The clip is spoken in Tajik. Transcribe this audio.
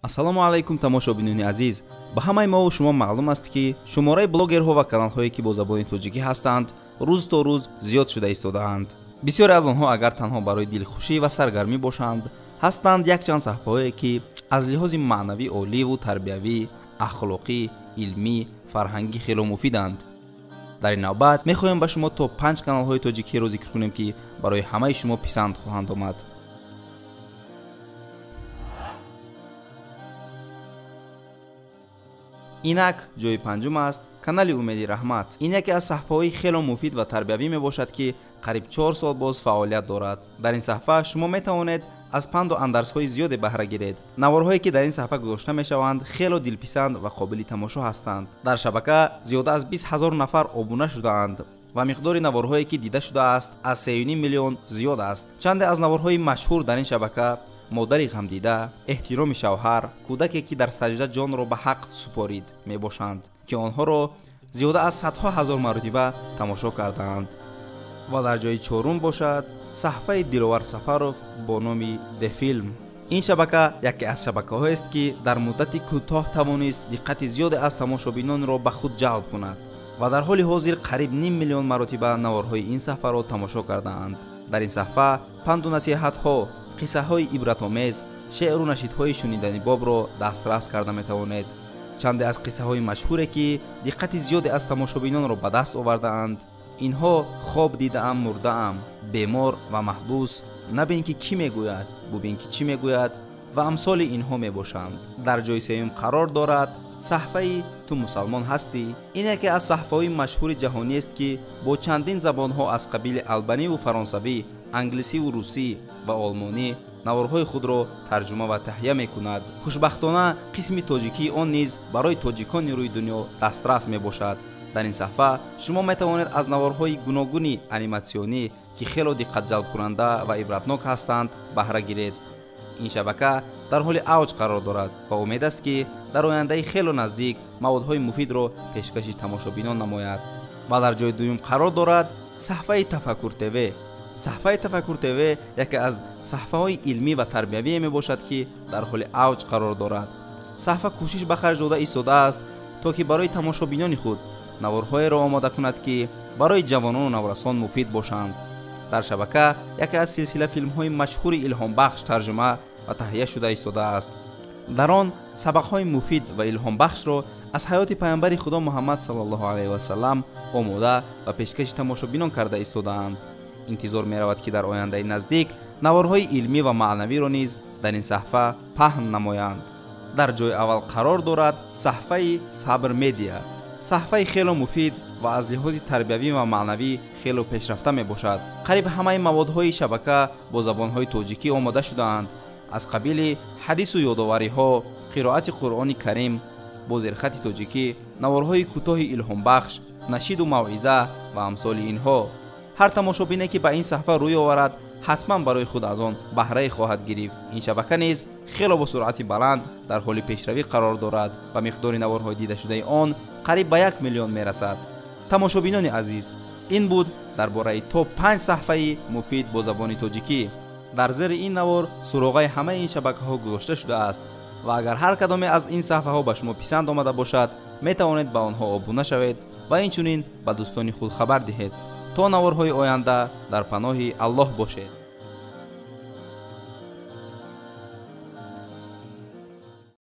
Ассалому алайкум тамошобинони азиз. Ба ҳамаи мо шумо маълум аст, ки шумораи блогерҳо ва каналҳое, ки бо забони тоҷикӣ ҳастанд, рӯз то рӯз зиёд шуда истодаанд. Бисёре аз онҳо агар танҳо барои дилхушӣ ва саргармӣ бошанд, ҳастанд якчанд саҳифаҳое, ки аз лиҳози маънавӣ оливу тарбиявӣ, ахлоқӣ, илмӣ, фарҳангӣ хело муфиданд. Дар ин навбат мехоҳем ба шумо то 5 каналҳои тоҷикиро зикр кунем, ки барои ҳамаи шумо писанд хоҳанд омад. Инак ҷои панҷум аст канали Умеди Раҳмат. Ин яке аз саҳифаҳои хело муфид ва тарбиявӣ мебошад, ки қариб 4 сол боз фаъолият дорад. Дар ин саҳифа шумо метавонед аз панду андарсҳои зиёде баҳра гиред. Наворҳое, ки дар ин саҳифа гузошта мешаванд, хело дилписанд ва қобили тамошо ҳастанд. Дар шабака зиёда аз 20 ҳазор нафар обуна шудаанд ва миқдори наворҳое, ки дида шудааст, аз 3,5 миллион зиёд аст. Чанде аз наворҳои машҳур дар ин шабака: модари ғамдида, эҳтироми шавҳар, кӯдаке, ки дар саҷда ҷонро ба ҳақ супорид мебошанд, ки онҳоро зиёда аз садҳо ҳазор маротиба тамошо кардаанд. Ва дар ҷои чорум бошад саҳифаи Диловар Сафаров бо номи Дефилм. Ин шабака яке аз шабакаҳоест, ки дар муддати кӯтоҳ тавонист диққати зиёде аз тамошобинонро ба худ ҷалб кунад ва дар ҳоли ҳозир қариб 0,5 миллион маротиба наворҳои ин саҳифаро тамошо кардаанд. Дар ин саҳифа панду насиҳатҳо, қиссаҳои ибратомез, шеъру нашидҳои шуниданибобро дастрас карда метавонед. Чанде аз қиссаҳои машҳуре, ки диққати зиёде аз тамошобинонро ба даст овардаанд, инҳо: хоб дидаам, мурдаам, бемор ва маҳбус, набин ки кӣ мегӯяд, бубин ки чӣ мегӯяд ва амсоли инҳо мебошанд. Дар ҷои сеюм қарор дорад саҳифаи Ту мусалмон ҳастӣ. Ин яке аз саҳифаҳои машҳури ҷаҳониест, ки бо чандин забонҳо аз қабили албаниву фаронсавӣ, англисиву русӣ ва олмонӣ наворҳои худро тарҷума ва таҳия мекунад. Хушбахтона қисми тоҷикии он низ барои тоҷикони рӯи дунё дастрас мебошад. Дар ин саҳифа шумо метавонед аз наворҳои гуногуни аниматсионӣ, ки хело диққатҷалбкунанда ва ибратнок ҳастанд, баҳра гиред. Ин шабака дар ҳоли авҷ қарор дорад ва умед аст, ки дар ояндаи хело наздик маводҳои муфидро пешкаши тамошобинон намояд. Ва дар ҷои дуюм қарор дорад саҳифаи Тафаккур ТВ. Саҳифаи Тафаккур ТВ яке аз саҳифаҳои илмӣ ва тарбиявие мебошад, ки дар ҳоли авҷ қарор дорад. Саҳифа кӯшиш ба харҷ дода истодааст, то ки барои тамошобинони худ наворҳоеро омода кунад, ки барои ҷавонону наврасон муфид бошанд. Дар шабака яке аз силсила филмҳои машҳури илҳомбахш тарҷума ва таҳия шуда истодааст. Дар он сабақҳои муфид ва илҳомбахшро аз ҳаёти паёмбари Худо Муҳаммад саллаллоҳу алайҳи васаллам омода ва пешкаши тамошобинон карда истодаанд. Интизор меравад, ки дар ояндаи наздик наворҳои илмӣ ва маънавиро низ дар ин саҳифа паҳн намоянд. Дар ҷои аввал қарор дорад саҳифаи Сабр Медиа. Саҳифаи хело муфид ва аз лиҳози тарбиявӣ ва маънавӣ хело пешрафта мебошад. Қариб ҳамаи маводҳои шабака бо забонҳои тоҷикӣ омода шудаанд, аз қабили ҳадису ёдовариҳо, қироати Қуръони Карим бо зерхати тоҷикӣ, наворҳои кӯтоҳи илҳомбахш, нашиду мавъиза ва амсоли инҳо. Ҳар тамошобине, ки ба ин саҳифа рӯй оварад, ҳатман барои худ аз он баҳрае хоҳад гирифт. Ин шабака низ хело бо суръати баланд дар ҳоли пешравӣ қарор дорад ва миқдори наворҳои дидашудаи он қариб ба 1 миллион мерасад. Тамошобинони азиз, ин буд дар бораи то 5 саҳифаи муфид бо забони тоҷикӣ. Дар зери ин навор суроғаи ҳамаи ин шабакаҳо гузошта шудааст ва агар ҳар кадоме аз ин саҳифаҳо ба шумо писанд омада бошад, метавонед ба онҳо обуна шавед ва инчунин ба дӯстони худ хабар диҳед. То наворҳои оянда дар паноҳи Аллоҳ бошед.